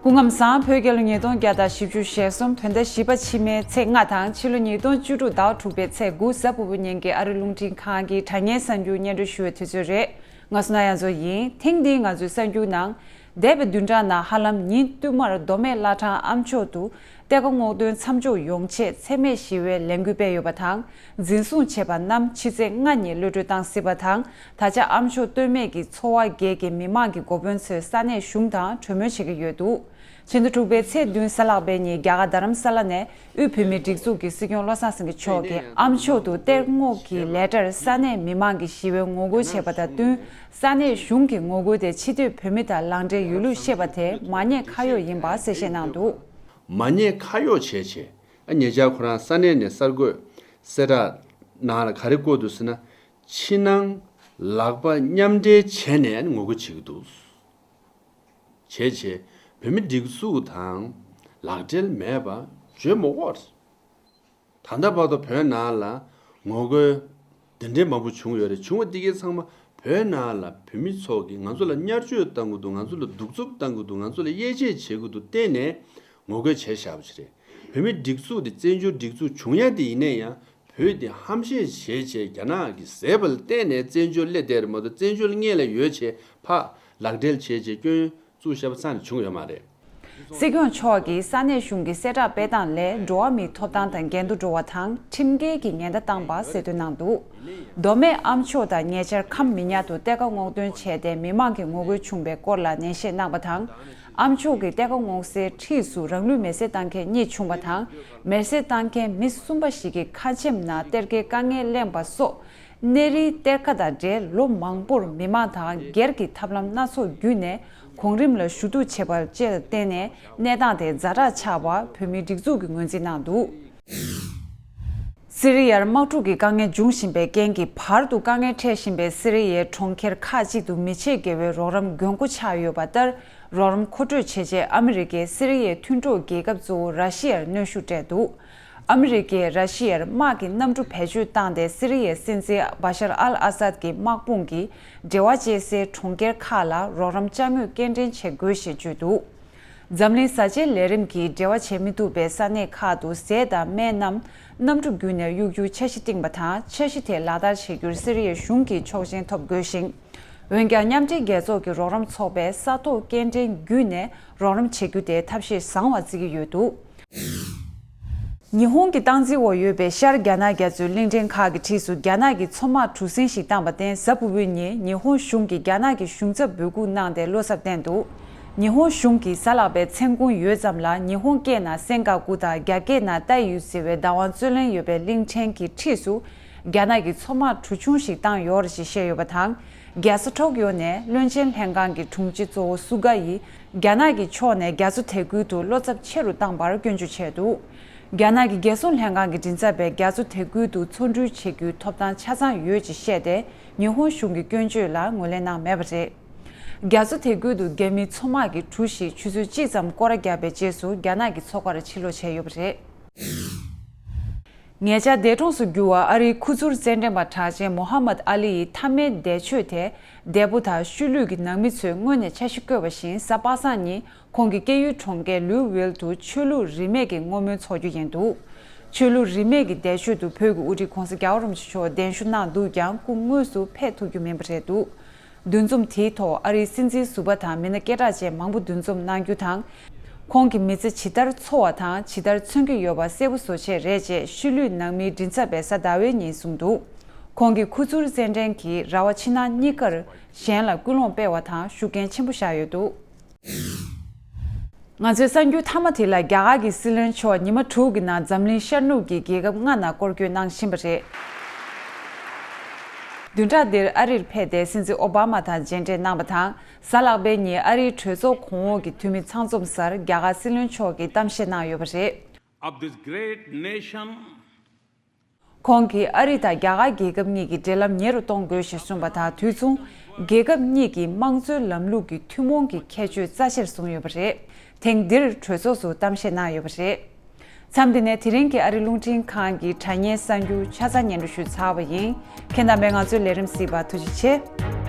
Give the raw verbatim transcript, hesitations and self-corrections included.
སྐུ་ཁམས་བཟང་། བོད་རྒྱལ་ལོ་ཉིས་སྟོང་བརྒྱ་དང་བཞི་བཅུ་ཞེ་གསུམ་བོད་ཟླ་བཞི་པ་ཕྱི་མའི་ཚེས་ལྔ་དང་ཕྱི་ལོ་ཉིས་སྟོང་བཅུ་དྲུག་ཟླ་བ་དྲུག་པའི་ཚེས་དགུ་གཟའ་ཕུར་བུ་ཉིན་གྱི་ཨ་རི་རླུང་འཕྲིན་ཁང་གི་དྲ་བརྙན་གསར་འགྱུར་སྙན་སྒྲོན་ཞུ་བའི་དུས་ཚོད་རེད། ང་སོ་ན་ཡ་མཚོ་ཡིན། ཐེངས་འདིའི་ང་ཚོའི་གསར་འགྱུར་ནང་། འདས་པའི་བདུན་ཕྲག་ནང་ཧ་ལམ་ཉིན་བསྟུད་མར་མདོ་སྨད་བླ་བྲང་ཨ་མཆོག་ཏུ་གཏེར་ཁ་སྔོག་འདོན་མཚམས་འཇོག་ཡོང་ཆེད་འཚེ་མེད་ཞི་བའི་ལས་འགུལ་སྤེལ་ཡོད་པ་དང་། འཛིན་བཟུང་བྱས་པ་རྣམས་ཕྱི་ཚེས་ལྔ་ཉིན་གློད་གྲོལ་བཏང་སྲིད་པ་དང་། ད་ཆ་ཨ་མཆོག་སྟོད་སྨད་ཀྱི་ཚོ་བ་བརྒྱད་ཀྱི་མི་མང་གིས་འགོ་དཔོན་ཚོའི་ས་གནས་གཞུང་དང་གྲོས་མོལ་བྱེད་ཀྱི་ཡོད་འདུག་ཕྱི་ཟླ་དྲུག་པའི་ཚེས་བདུན་གཟའ་ལྷག་པའི་ཉིན་རྒྱ་གར་རྡ་རམ་ས་ལ་ནས་དབུས་བོད་མིའི་སྒྲིག་འཛུགས་ཀྱི་སྲིད་སྐྱོང་བློ་བཟང་སེང་གེ་མཆོག་གིས་ཨ་མཆོག་ཏུ་གཏེར་སྔོག་གི་ལས་གྲྭར་ས་གནས་མི་མང་གིས་ཞི་བའི་ངོ་རྒོལ་བྱས་པ་དང་བསྟུན། ས་གནས་གཞུང་གི་ངོ་རྒོལ་དེ་ཕྱི་སྡོད་བོད་མི་དང་ལག་འབྲེལ་ཡོད་ལུགས་བཤད་པ་དེ་མ་ཉེས་ཁ་གཡོག་ཡིན་པ་གསལ་བཤད་གནང་འདུག་མ་ཉེས་ཁ་གཡོག་བྱས་བྱས། ཨ་ཉེ་ཆར་ཁོ་རང་ས་གནས་ནས་གསར་འགོད་གསལ་བསྒྲགས་ནང་ལ་ག་རེ་བཀོད་འདུག་ཟེར་ན། ཕྱི་ནང་ལག་པ་མཉམ་འབྲེལ་བྱས་ནས་ངོ་རྒོལ་བྱེད་ཀྱི་འདུག་བྱས་བྱས་བོད་མི་སྒྲིག་འཛུགས་དང་ལག་འབྲེལ་མེད་པ་བརྗོད་མི་དགོས། ད་ལྟ་བར་དུ་བོད་ནང་ལ་ངོ་རྒོལ་འདི་འདྲའི་མང་པོ་བྱུང་ཡོད་རེད། བྱུང་བ་འདི་གའི་ཚང་མ་བོད་ནང་ལ་བོད་མི་ཚོ་གིས་ང་ཚོ་ལ་བརྙས་བཅོས་བཏང་གི་འདུག་ང་ཚོ་ལ་གདུག་རྩུབ་བཏང་གི་འདུག་ང་ཚོ་ལ་དབྱེ་འབྱེད་བྱེད་ཀྱི་འདུག་བལྟས་ནས་ངོ་རྒོལ་བྱས་བཞག་པ་ཞིག་རེད། བོད་མི་སྒྲིག་འཛུགས་འདི་བཙན་བྱོལ་སྒྲིག་འཛུགས་བྱུང་ཡ་དེ་ཡིན་ན་ཡང་བོད་དེ་ཧམ་བཤད་བྱས་བྱས་རྒྱ་ནག་གིས་བཟས་པ་ལ་བརྟེན་ནས་བཙན་བྱོལ་སླེབས་བསྡད་རེད་མ་གཏོགས་བཙན་བྱོལ་སྔོན་ལ་ཡོད་བྱས་ཕར་ལག་འབྲེལ་བྱས་བྱས་སྐྱོན་བཙུགས་བཞག་པ་རྩ་ནས་བྱུང་ཡོད་མ་རེད། སྲིད་སྐྱོང་མཆོག་གིས་ས་གནས་གཞུང་གི་གསལ་བསྒྲགས་སྤེལ་སྟངས་ལས་འགྲོ་བ་མིའི་ཐོབ་ཐང་དང་འགལ་འདུ་འགྲོ་བ་དང་ཁྲིམས་འགལ་གྱི་ཉེན་བརྡ་བཏང་པ་གསལ་སྟོན་གནང་འདུག་མདོ་སྨད་ཨ་མཆོག་དང་ཉེ་ཆར་ཁམས་མི་ཉག་ཏུ་གཏེར་ཁ་སྔོག་འདོན་བྱས་ཏེ་མི་མང་གི་ངོ་རྒོལ་བྱུང་བའི་སྐོར་ལ་ནན་བཤད་གནང་པ་དང་། ཨ་མཆོག་གི་གཏེར་ཁ་སྔོག་སའི་འཁྲིས་སུ་རང་ལུས་མེར་སྲེག་བཏང་མཁན་གཉིས་བྱུང་བ་དང་། མེར་སྲེག་བཏང་མཁན་མི་གསུམ་པ་ཞིག་གིས་ཁ་ཆེམས་ནང་གཏེར་ཁའི་དཀའ་ངལ་གླེང་པ་སོགས། གནས་རིའི་གཏེར་ཁ་དང་འབྲེལ་ལོ་མང་པོར་མི་མང་དང་སྒེར་གྱི་ཐབས་ལམ་སྣ་ཚོགས་བརྒྱུད་ནས་གོང་རིམ་ལ་ཞུ་གཏུག་བྱས་པ་བཅས་ལ་བརྟེན་ནས་གནས་སྟངས་དེ་ཛ་དྲག་ཆགས་པ་བོད་མིའི་སྒྲིག་འཛུགས་ཀྱིས་ངོས་འཛིན་གནང་འདུག་སི་རི་ཡར་དམག་འཁྲུག་གི་དཀའ་ངལ་འབྱུང་བཞིན་པའི་རྐྱེན་གྱིས་བར་དུ་དཀའ་ངལ་འཕྲད་བཞིན་པའི་སི་རི་ཡའི་གྲོང་ཁྱེར་ཁག་ཅིག་ཏུ་མི་ཆེས་བརྒལ་བའི་རོགས་རམ་མགྱོགས་པོ་ཆགས་ཡོད་པ་ལྟར། རོགས་རམ་མཁོ་སྤྲོད་བྱེད་ཆེད་ཨ་མི་རི་ཀས་སི་རི་ཡའི་མཐུན་གྲོགས་རྒྱལ་ཁབ་གཙོ་བོ་ར་ཤི་ཡར་གནོན་ཤུགས་སྤྲད་འདུག་ཨ་མི་རི་ཀས་ར་ཤི་ཡར་དམག་གི་གནམ་གྲུ་བེད་སྤྱོད་བཏང་སྟེ་སི་རི་ཡའི་སྲིད་འཛིན་བ་ཤར་ཨལ་ཨ་སཱད་ཀྱི་དམག་དཔུང་གི་འབྲེལ་བ་བཅད་སའི་གྲོང་ཁྱེར་ཁག་ལ་རོགས་རམ་ཅ་དངོས་སྐྱེལ་འདྲེན་བྱེད་དགོས་ཞེས་བརྗོད་འདུག་འཛམ་གླིང་བཟའ་བཅའི་ལས་རིམ་གྱིས་འབྲེལ་བ་བྱེད་མི་ཐུབ་པའི་ས་གནས་ཁག་ཏུ་ཟས་དང་སྨན་རྣམས་གནམ་གྲུ་བརྒྱུད་ནས་གཡུག་རྒྱུའི་འཆར་གཞི་བཏིང་པ་དང་། འཆར་གཞི་དེ་ལག་བསྟར་བྱེད་རྒྱུར་སི་རི་ཡའི་གཞུང་གིས་ཆོག་མཆན་ཐོབ་དགོས་ཤིང་། འོན་ཀྱང་། མཉམ་འབྲེལ་རྒྱལ་ཚོགས་ཀྱི་རོགས་རམ་ཚོགས་པས་ས་ཐོག་སྐྱེལ་འདྲེན་བརྒྱུད་ནས་རོགས་རམ་བྱེད་རྒྱུ་དེ་ཐབས་ཤེས་བཟང་བ་བརྩི་གི་ཡོད་འདུག་ཉི་ཧོང་གི་སྟངས་འཛིན་འོག་ཡོད་པའི་ཤར་རྒྱ་ནག་རྒྱ་མཚོའི་གླིང་ཕྲན་ཁག་གི་འཁྲིས་སུ་རྒྱ་ནག་གི་མཚོ་དམག་གྲུ་གཟིངས་ཤིག་བཏང་པར་བརྟེན། གཟའ་ཕུར་བུའི་ཉིན་ཉི་ཧོང་གཞུང་གིས་རྒྱ་ནག་གི་གཞུང་ཚབ་འབོད་འགུག་གནང་སྟེ་བློ་འཚབ་བསྟན་འདུག་ཉི་ཧོང་གཞུང་གིས་གཟའ་ལྷག་པའི་མཚན་གུང་ཡོལ་ཙམ་ལ་ཉི་ཧོང་སྐད་ནང་སེན་ག་ཀུ་དང་རྒྱ་སྐད་ནང་ཏའི་ཡུས་ཟེར་བའི་བདག་དབང་རྩོད་ལེན་ཡོད་པའི་གླིང་ཕྲན་གྱི་འཁྲིས་སུ་རྒྱ་ནག་གི་མཚོ་དམག་གྲུ་ཆུང་ཞིག་བཏང་ཡོད་རེད་ཅེས་བཤད་ཡོད་པ་དང་། རྒྱལ་ས་ཊོག་ཡོ་ནས་བློན་ཆེན་ལྷན་ཁང་གི་དྲུང་ཆེ་གཙོ་བོ་སུ་ག་ཡིས་རྒྱ་ནག་གི་ཕྱོགས་ནས་རྒྱ་མཚོ་དེད་སྐུལ་དུ་བློ་འཚབ་ཆེ་རུ་བཏང་བར་སྐྱོན་བརྗོད་བྱས་འདུག་རྒྱ་ནག་གི་རྒྱལ་སྲུང་ལྷན་ཁང་གི་མགྲིན་ཚབ་པས་རྒྱ་མཚོ་དེད་སྐུལ་དུ་མཚོ་འགྲུལ་བྱེད་རྒྱུའི་ཐོབ་ཐང་ཆ་ཚང་ཡོད་ཅེས་བཤད་དེ། ཉི་ཧོང་གཞུང་གི་སྐྱོན་བརྗོད་ལ་ངོས་ལེན་གནང་མེད་པ་རེད། རྒྱ་མཚོ་དེད་སྐུལ་དུ་རྒྱ་མིའི་མཚོ་དམག་གི་གྲུ་ཞིག་ཆུ་ཚོད་གཅིག་ཙམ་སྐོར་ར་བརྒྱབ་པའི་རྗེས་སུ་རྒྱ་ནག་གི་མཚོ་ཁར་ཕྱིར་ལོག་བྱས་ཡོད་པ་རེད། ཉེ་ཆར་འདས་གྲོངས་སུ་གྱུར་བ་ཨ་རིའི་ཁུ་ཚུར་རྩེད་འགྲན་པ་གྲགས་ཅན་མོ་ཧ་མད་ཨ་ལི་ཡི་མཐའ་མའི་འདས་མཆོད་དེ། འདས་པོ་དང་ཤུལ་ལུས་ཀྱི་ནང་མི་ཚོས་སྔོན་ནས་འཆར་གཞི་བཀོད་པ་བཞིན། གཟའ་པ་སངས་ཉིན་ཁོང་གི་སྐྱེས་ཡུལ་གྲོང་ཁྱེར་ལུའི་ཝིལ་དུ་ཆོས་ལུགས་རིས་མེད་ཀྱི་བསྔོ་སྨོན་འཚོགས་རྒྱུ་ཡིན་འདུག་ཆོས་ལུགས་རིས་མེད་ཀྱི་འདས་མཆོད་དུ་བོད་ཀྱི་དབུ་ཁྲིད་༧གོང་ས་༧རྒྱལ་བ་རིན་པོ་ཆེ་མཆོག་གདན་ཞུ་གནང་འདུག་ཀྱང་སྐུ་དངོས་སུ་ཕེབས་ཐུབ་རྒྱུ་མིན་པ་རེད་འདུག་འདུ་འཛོམས་དེའི་ཐོག་ཨ་རིའི་སྲིད་འཛིན་ཟུར་པ་དང་མི་སྣ་སྐད་གྲགས་ཅན་མང་པོ་འདུ་འཛོམས་གནང་རྒྱུ་དང་། ཁོང་གི་མི་ཚེ་ཇི་ལྟར་འཚོ་བ་དང་ཇི་ལྟར་མཚོན་གྱི་ཡོད་པ་གསལ་པོ་བཟོ་ཆེད་རེད་ཅེས་ཤུལ་ལུས་ནང་མིའི་མགྲིན་ཚབ་པས་གཟའ་ཟླ་བའི་ཉིན་གསུངས་འདུག་ཁོང་གི་ཁུ་ཚུར་རྩེད་འགྲན་གྱིས་ར་བ་ཕྱི་ནང་གཉིས་ཀར་གཞན་ལ་སྐུལ་སློང་སྤེལ་བ་དང་ཤུགས་རྐྱེན་ཆེན་པོ་བཞག་ཡོད་འདུག་ང་ཚོའི་གསར་འགྱུར་མཐའ་མ་དེ་ལ། རྒྱ་གར་གྱི་སྲིད་བློན་མཆོག་ཉི་མ་དྲུག་གི་ནང་འཛམ་གླིང་ཤར་ནུབ་ཀྱི་རྒྱལ་ཁབ་ལྔ་ནང་སྐོར་སྐྱོད་གནང་བཞིན་པ་རེད། བདུན་ཕྲག་འདིར་ཨ་རིར་ཕེབས་ཏེ་སྲིད་འཛིན་ཨོ་བྷ་མ་དང་མཇལ་འཕྲད་གནང་བ་དང་། གཟའ་ལྷག་པའི་ཉིན་ཨ་རིའི་གྲོས་ཚོགས་གོང་འོག་གི་འཐུས་མི་ཚང་འཛོམས་སར་རྒྱ་གར་སྲིད་བློན་མཆོག་གིས་གཏམ་བཤད་གནང་ཡོད་པ་རེད། Of this great nation. ཁོང་གིས་ཨ་རི་དང་རྒྱ་གར་རྒྱལ་ཁབ་གཉིས་ཀྱི་འབྲེལ་ལམ་ཉེ་རུ་གཏོང་དགོས་ཞེས་གསུངས་པ་དང་། དུས་མཚུངས་རྒྱལ་ཁབ་གཉིས་ཀྱི་དམངས་གཙོའི་ལམ་ལུགས་ཀྱི་ཐུན་མོང་གི་ཁྱད་ཆོས་རྩ་ཆེར་བཟུང་ཡོད་པ་རེད། ཐེངས་འདིར་གྲོས་ཚོགས་སུ་གཏམ་བཤད་གནང་ཡོད་པ་རེད། མཚམས་འདི་ནས་དེ་རིང་གི་ཨ་རི་རླུང་འཕྲིན་ཁང་གི་དྲ་བརྙན་གསར་འགྱུར་ཆ་ཚང་སྙན་སྒྲོན་ཞུས་ཚར་བ་ཡིན། ཁྱེད་རྣམ་པས་ང་ཚོའི་ལས་རིམ་གཟིགས་པར་ཐུགས་རྗེ་ཆེ།